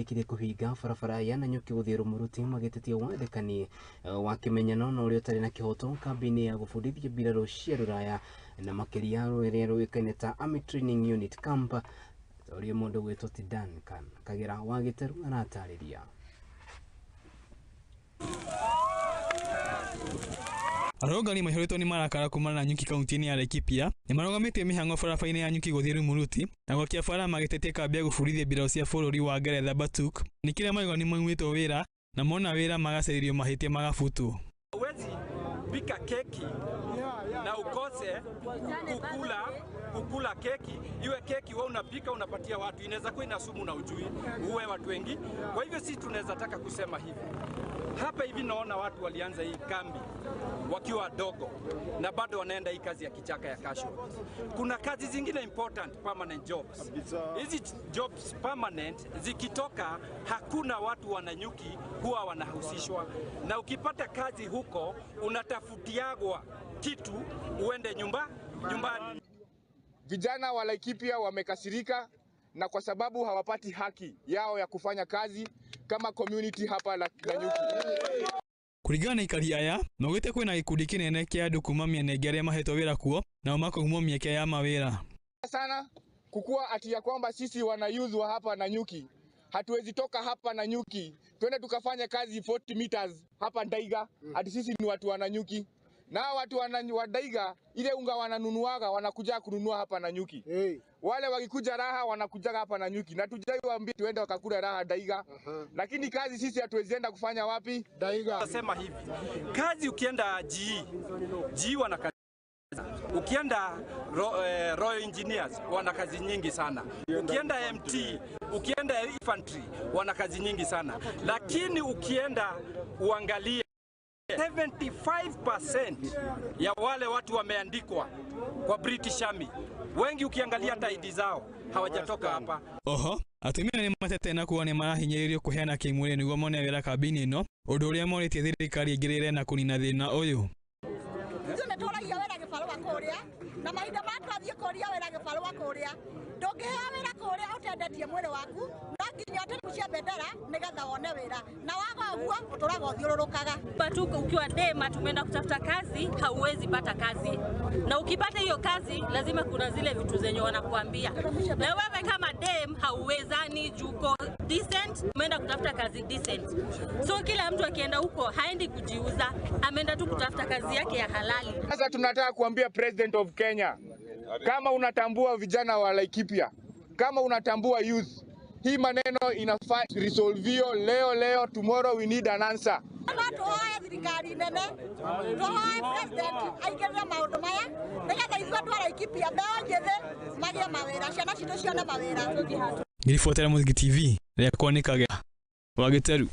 marĩkirie kũhinga barabara ya Nanyuki gũthiĩ Rumuruti magĩtetia wandĩkani wa kĩmenyano na ũrĩa ũtarĩ na kĩhoto kambĩ-inĩ ya gũbundithia mbirarũ cia rũraya na makĩria rũrĩa rũĩkaine ta Army Training Unit Camp, ũrĩa mũndũ gwĩtwo ti Duncan Kagira wa Gĩteru aratarĩria. Arũrũngani maihũrĩtwo nĩ marakara kumana na nyuki kaunti-inĩ ya Laikipia nĩmarũgamĩtie mĩhang'o barabara-inĩ ya nyuki gũthiĩ Rumuruti na gwakia bara magĩtetia kambĩ ya gũbundithia mbirarũ cia bũrũri wa Ngeretha Batuk nĩ kĩrĩa marauga nĩmaimĩtwo wĩra na mona wĩra magacarĩrio mahĩtia magabutwo. Huwezi pika keki na ukose kukula keki, iwe keki wewe unapika unapatia watu, inaweza kuwa ina sumu na ujui uwe watu wengi. Kwa hivyo sisi tunaweza taka kusema hivi hapa hivi, naona watu walianza hii kambi wakiwa wadogo na bado wanaenda hii kazi ya kichaka ya casual. Kuna kazi zingine important permanent jobs. Hizi jobs permanent zikitoka, hakuna watu wananyuki huwa wanahusishwa, na ukipata kazi huko unatafutiagwa kitu uende nyumbani. Vijana wa Laikipia wamekasirika na kwa sababu hawapati haki yao ya kufanya kazi kama community hapa Nanyuki. Kũringana na aikari aya maugĩte kwĩna gĩkundi kĩnene kĩa andũ kuma mĩena ĩngĩ arĩa mahetwo wĩra kuo nao makaumwo mĩeke ya mawĩra. Sana kukua ati ya kwamba sisi wana youth wa hapa Nanyuki hatuwezi toka hapa Nanyuki twende tukafanya kazi 40 meters hapa Ndaiga, ati sisi ni watu wa Nanyuki. Na watu wa Ndaiga ile unga wananunuaga wanakuja kununua hapa Nanyuki. Hey. Wale wakikuja raha wanakuja hapa Nanyuki na tujai waambie tuende wakakula raha Ndaiga. Lakini kazi sisi hatuwezi enda kufanya wapi? Ndaiga. Nasema hivi, kazi ukienda GE wana kazi. Ukienda Royal Engineers wana kazi nyingi sana. Ukienda MT, ukienda infantry wana kazi nyingi sana. Lakini ukienda uangalie 75% ya wale watu wameandikwa kwa British Army, wengi ukiangalia hata ID zao hawajatoka hapa. Oho, atumia nĩ matete na kuona nĩmarahinyĩrĩrio kũheana kĩmwĩrĩ nĩguo mone wĩra kambĩ-inĩ ĩno, ũndũ ũrĩa morĩtie thirikari ĩingĩrĩre na kũnina thĩna ũyũ. Ithuĩ nĩtũragia wĩra gĩbarũa kũrĩa na mahinda ma twathiĩ kũria wĩra gĩbarũa kũrĩa ndũngĩheo wĩra kũrĩa ũtendetie mwĩrĩ waku, no nginya ũteremcie bendera nĩgetha wone wĩra, na waga ũguo ũtũraga ũthiũrũrũkaga. Patuko ukiwa dema tumeenda kutafuta kazi, hauwezi pata kazi, na ukipata hiyo kazi lazima kuna zile vitu zenye wanakuambia, na wewe kama dem hauwezani juko decent, umeenda kutafuta kazi decent. So kila mtu akienda huko haendi kujiuza, ameenda tu kutafuta kazi yake ya halali. Sasa tunataka kuambia President of Kenya, kama unatambua vijana wa Laikipia, kama unatambua youth, hii maneno inafaa resolvio leo leo, tomorrow we need an answer. No tuhoe thirikari nene, tuhoe president aingĩrĩre maũndũ maya nĩgetha ithuĩ andũ a Laikipia mbeũ njĩthĩ magĩe mawĩra, ciana citũ cione mawĩra. Ngĩribotera Mũthingi TV, rĩakwa nĩ Kagera wa Gĩteru.